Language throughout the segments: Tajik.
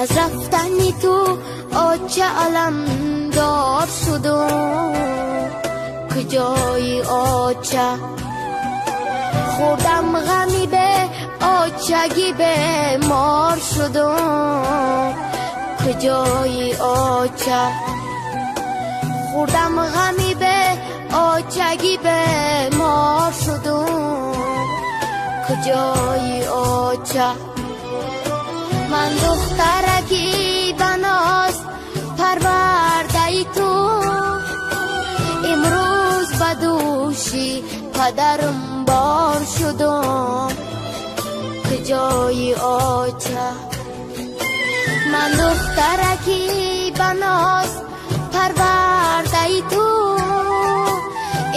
Аз рафтани ту оча аламдор шудум, куҷои оча? Хӯрдам ғами бе очагӣ, бемор шудум, куҷои оча? Хӯрдам ғами бе очагӣ, бемор шудум, куҷои оча? Ман духтараки ба ноз парвардаи ту, имрӯз ба дӯши падарам бор шудум, куҷои оча? Ман духтараки ба ноз парвардаи ту,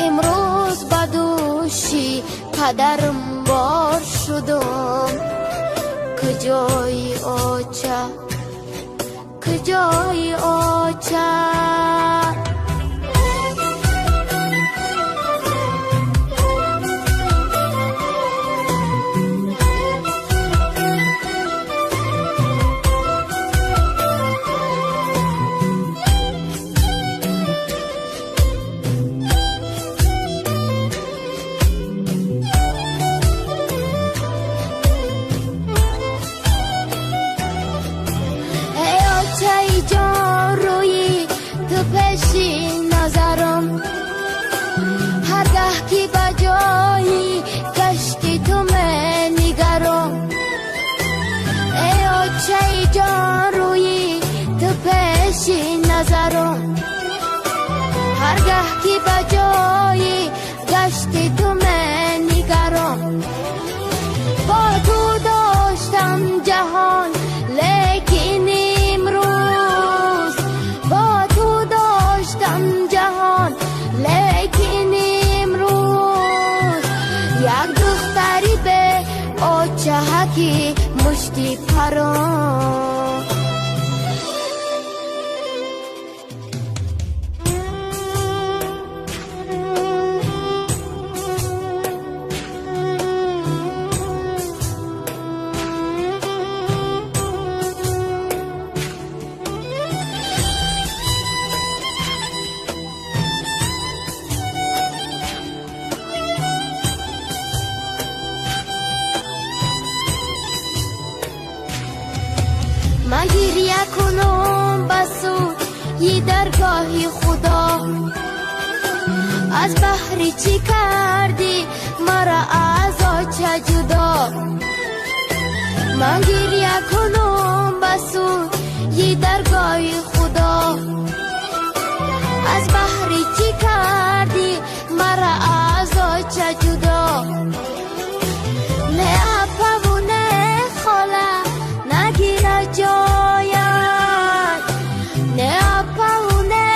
имрӯз ба дӯши падарам бор шудум, куҷои оча? Куҷои оча? Эй очаи ҷон, рӯи ту пеши назарам, ҳар гаҳ ки ба ҷои гашти ту менигарам. Эй очаи ҷон, рӯи ту пеши назарам, ҳар гаҳ ки ба ҷои гашти ту менигарам. Бо ту доштам ҷаҳон, лекин имрӯз, бо ту доштам ҷаҳон, лекин имрӯз як духтари бе очаҳаки мушти парон. Ман гиря кунам ба сӯи даргоҳи Худо, аз баҳри чӣ кардӣ маро аз оча ҷудо? Ман гиря кунам ба сӯи даргоҳи Худо, аз баҳри чӣ кардӣ маро аз оча ҷудо? Не апаву не хола нагира ҷоят, не апаву не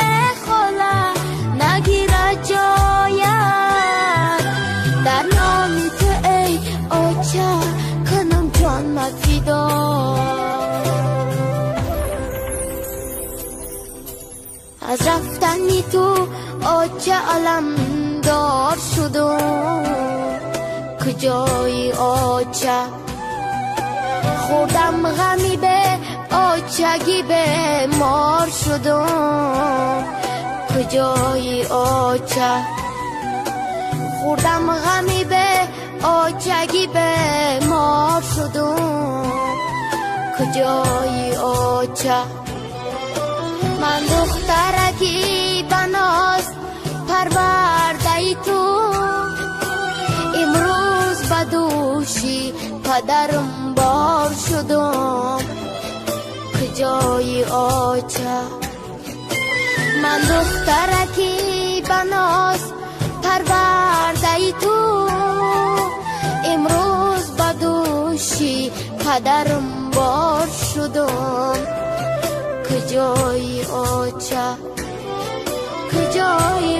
хола нагира ҷоят. Дар номи ту, эй оча, кунам ҷонма фидо. Аз рафтани ту оча аламдор шудум, куҷои оча? Хӯрдам ғами бе очагӣ, бемор шудум, куҷои оча? Хӯрдам ғами бе очагӣ, бемор шудум, куҷои оча? Ман духтараки ба ноз парвардаи ту, имрӯз ба дӯши падарам бор шудум, куҷои оча? Ман духтараки ба ноз парвардаи ту, имрӯз ба дӯши падарам бор шудум, куҷои оча? Куҷои